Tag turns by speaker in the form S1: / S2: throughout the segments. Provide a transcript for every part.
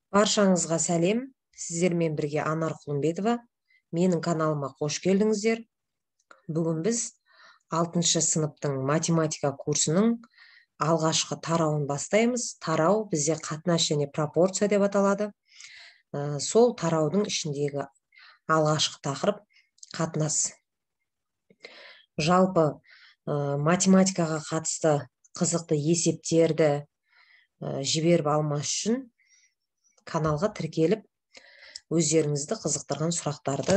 S1: Баршаңызға сәлем. Сіздермен бірге Анар Құлымбетова. Менің каналыма қош келдіңіздер. Бүгін біз 6 сыныптың математика курсының алғашқы тарауын бастаймыз. Тарау бізде қатынас және пропорция деп аталады. Сол тараудың ішіндегі алғашқы тақырып қатынас. Жалпы математикаға қатысты қызықты есептерді жіберіп алмас үшін каналға тіркеліп, өздеріңізді қызықтырған сұрақтарды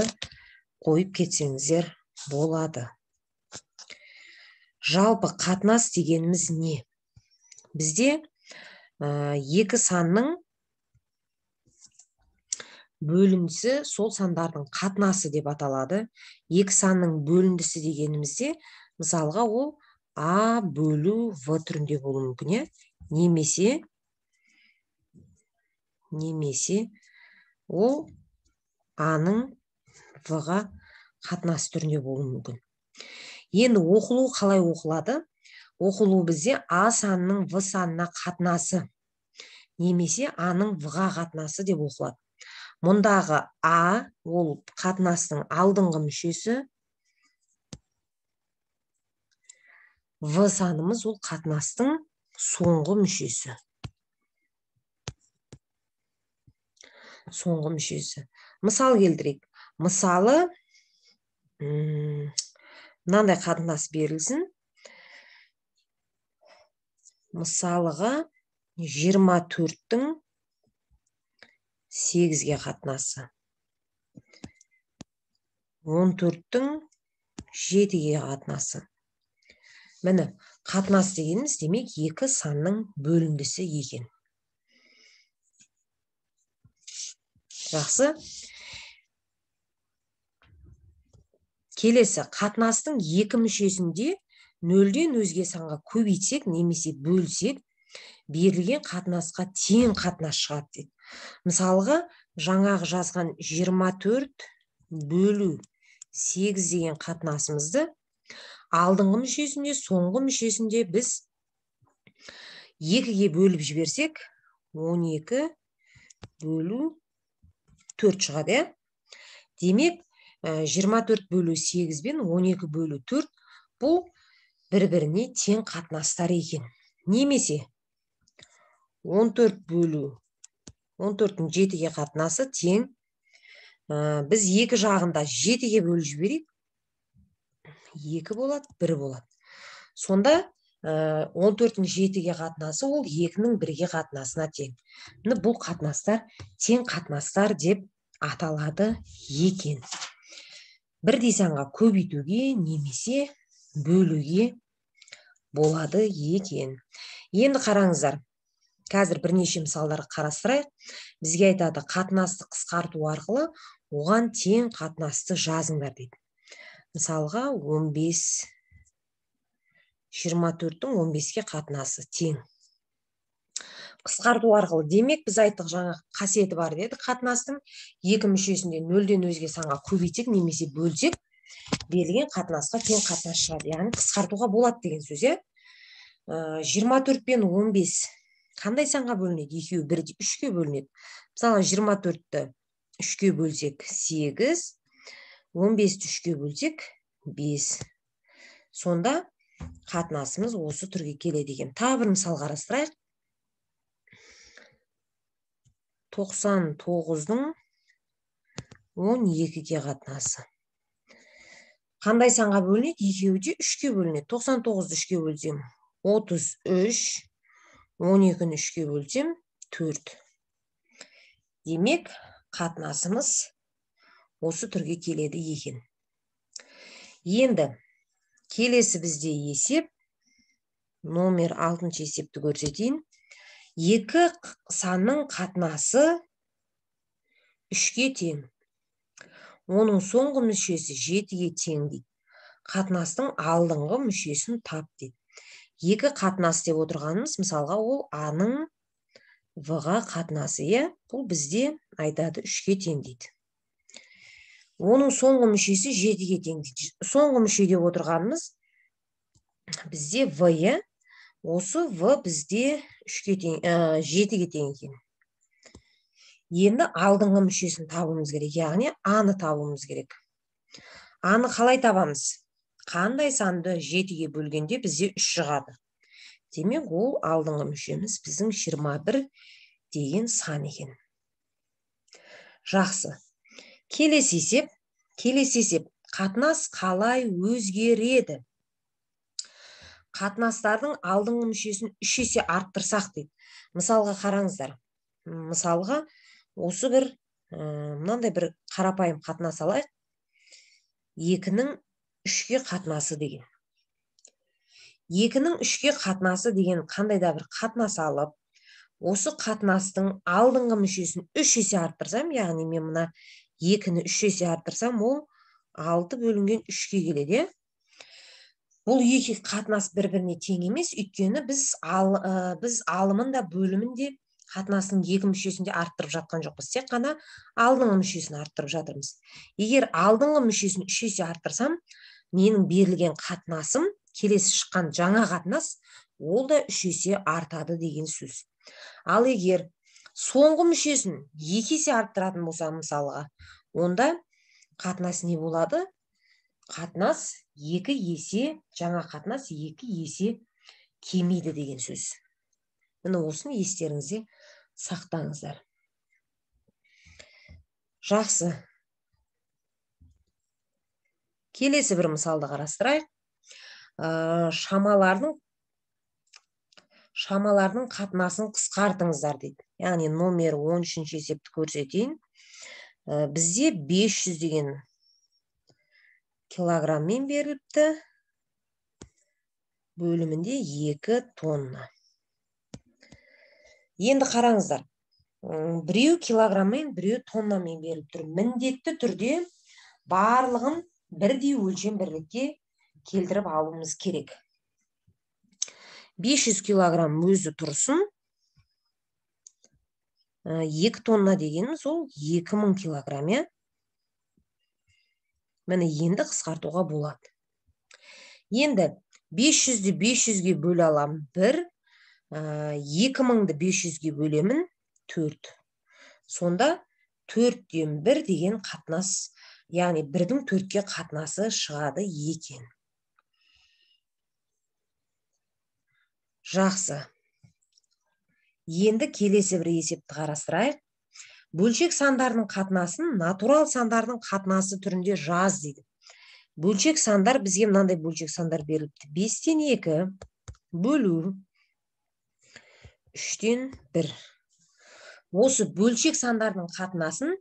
S1: қойып кетсеңіздер болады. Жалпы қатынас дегеніміз не? Бізде екі санның бөліндісі сол сандардың қатынасы деп аталады. Екі санның бөліндісі дегенімізде, мысалға, ол А бөлу В түрінде болуы мүмкін, немесе ол А-ның В-ға қатынасы түрінде болуы мүмкін. Енді оқылу қалай оқылады? Оқылу бізде А санының В санына қатынасы немесе А-ның В-ға қатынасы деп оқылады. Мұндағы А ол қатынастың алдыңғы мүшесі, В санымыз ол қатынастың соңғы мүшесі. Соңғы мүшесі. Мысал келтірейік. Мысалы, мынандай қатынас берілсін. Мысалыға 24-тің 8-ге қатынасы, 14-тің 7-ге қатынасы. Міне, қатынас дегеніміз демек екі санның бөліндісі екен. Жақсы. Келесі, қатынастың екі мүшесінде нөлден өзге санға көбейтсек немесе бөлсек, берілген қатынасқа тең қатынас шығады дейді. Мысалға, жаңағы жазған 24 бөлу 8 деген қатынасымызды алдыңғы мүшесінде, соңғы мүшесінде біз 2-ге бөліп жіберсек, 12 бөлу 4 шығады, иә? Демек, 24 бөлу 8 бен 12 бөлу 4 бұл бір-біріне тең қатынастар екен. Немесе 14 бөлу 14-тің 7-ге қатынасы тең. Біз екі жағында 7-ге бөліп жіберейік. 2 болады, 1 болады. Сонда 14-тің 7-ге қатынасы ол 2-нің 1-ге қатынасына тең. Міне, бұл қатынастар тең қатынастар деп аталады екен. Бірдей санға көбейтуге немесе бөлуге болады екен. Енді қараңыздар, қазір бірнеше мысалдар қарастырайық. Бізге айтады, қатынасты қысқарту арқылы оған тең қатынасты жазыңдар дейді. Мысалға, 15, 24-тің 15-ке қатынасы тең. Қысқарту арқылы, демек біз айттық, жаңа қасиеті бар дедік, қатынастың екі мүшесінде нөлден өзге санға көбейтсек немесе бөлсек, берілген қатынасқа тең қатынас шығады. Яғни қысқартуға болады деген сөз, иә? 24 пен 15 қандай санға бөлінеді? Екеуі бірдей 3-ке бөлінеді. Мысалы, 24-ті 3-ке бөлсек 8, 15-ті 3-ке бөлсек 5. Сонда қатынасымыз осы түрге келеді екен. Тағы бір мысал қарастырайық. 99-дың 12-ге қатынасы. Қандай санға бөлінеді? Екеуі де 3-ке бөлінеді. 99-ды 3-ке бөлсем 33, 12-ні 3-ке бөлсем 4. Демек, қатынасымыз осы түрге келеді екен. Енді келесі бізде есеп, номер 6 есепті көрсетейін. Екі санның қатынасы 3-ке тең. Оның соңғы мүшесі 7-ге тең дейді. Қатынастың алдыңғы мүшесін тап дейді. Екі қатынас деп отырғанымыз, мысалға, ол А-ның В-ға қатынасы, иә? Бұл бізде айтады 3-ке тең дейді. Оның соңғы мүшесі 7-ге тең дейді. Соңғы мүше деп отырғанымыз бізде В, иә? Осы В бізде 3-ке тең, 7-ге тең екен. Енді алдыңғы мүшесін табуымыз керек, яғни А-ны табуымыз керек. А-ны қалай табамыз? Қандай санды 7-ге бөлгенде бізде 3 шығады. Демек, ол алдыңғы мүшеміз біздің 21 деген сан екен. Жақсы. Келесі есеп. Қатынас қалай өзгереді? Қатынастардың алдыңғы мүшесін 3 есе арттырсақ дейді. Мысалға қараңыздар. Мысалға осы бір мынандай бір қарапайым қатынас алайық. 2-нің 3-ке қатынасы деген. 2-нің 3-ке қатынасы деген қандай да бір қатынас алып, осы қатынастың алдыңғы мүшесін 3 есе арттырсам, яғни мен мына 2-ні 3 есе арттырсам, ол 6 бөлінген 3-ке келеді. Бұл екі қатынас бір-біріне тең емес, өйткені біз алымын да бөлімін де қатынасының екі мүшесін де арттырып жатқан жоқпыз, тек қана алдыңғы мүшесін арттырып жатырмыз. Егер алдыңғы мүшесін 3 есе арттырсам, менің берілген қатынасым, келесі шыққан жаңа қатынас, ол да 3 есе артады деген сөз. Ал егер соңғы мүшесін 2 есе арттыратын болсам, мысалға, онда қатынас не болады? Қатынас 2 есе, жаңа қатынас 2 есе кемиді деген сөз. Міне осыны естеріңізде сақтаңыздар. Жақсы. Келесі бір мысалды қарастырайық. Шамалардың қатынасын қысқартыңыздар дейді. Яғни номер 13-ші есепті көрсетейін. Бізде 500 деген килограмммен беріліпті. Бөлімінде 2 тонна. Енді қараңыздар, біреу килограмммен, біреу тоннамен беріліп тұр. Міндетті түрде барлығын бірдей өлшем бірлікке келтіріп алуымыз керек. 500 килограмм өзі тұрсын. 2 тонна дегеніміз ол 2000 килограмм, иә? Міне енді қысқартуға болады. Енді 500-ді 500-ге бөле аламын 1, 2000-ді 500-ге бөлемін 4. Сонда 4-тен 1 деген қатынас, яғни 1-дің 4-ке қатынасы шығады екен. Жақсы. Енді келесі бір есепті қарастырайық. Бөлшек сандардың қатынасын натурал сандардың қатынасы түрінде жаз дейді. Бөлшек сандар, бізге мынандай бөлшек сандар беріліпті. 5-тен 2 бөлу 3-тен 1. Осы бөлшек сандардың қатынасын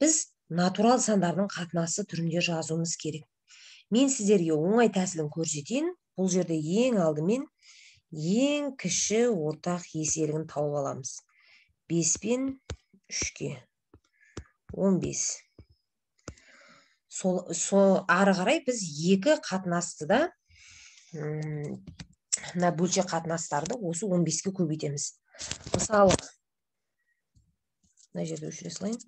S1: біз натурал сандардың қатынасы түрінде жазуымыз керек. Мен сіздерге оңай тәсілін көрсетейін. Бұл жерде ең алдымен ең кіші ортақ еселігін тауып аламыз. 5 пен 3-ке 15. Сол ары қарай біз екі қатынасты да, мына бөлшек қатынастарды осы 15-ке көбейтеміз. Мысалы, мына жерде өшіре салайын.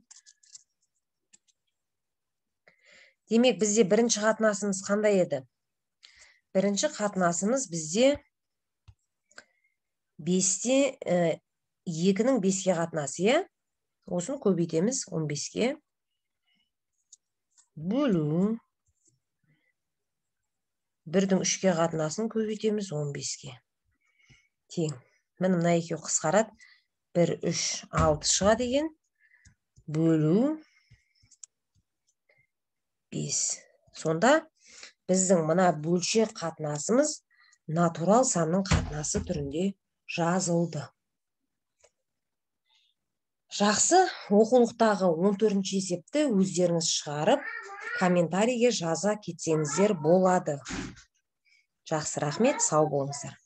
S1: Демек, бізде бірінші қатынасымыз қандай еді? Бірінші қатынасымыз бізде 5-те 2-нің 5-ке қатынасы, иә? Осыны көбейтеміз 15-ке. Бөлу 1-дің 3-ке қатынасын көбейтеміз 15-ке. Тең. Міне мына екеуі қысқарады. 1, 3, 6 шығады екен. Бөлу 5. Сонда біздің мына бөлшек қатынасымыз натурал санның қатынасы түрінде жазылды. Жақсы, оқулықтағы 14-ші есепті өздеріңіз шығарып, комментарийге жаза кетсеңіздер болады. Жақсы, рахмет, сау болыңыздар.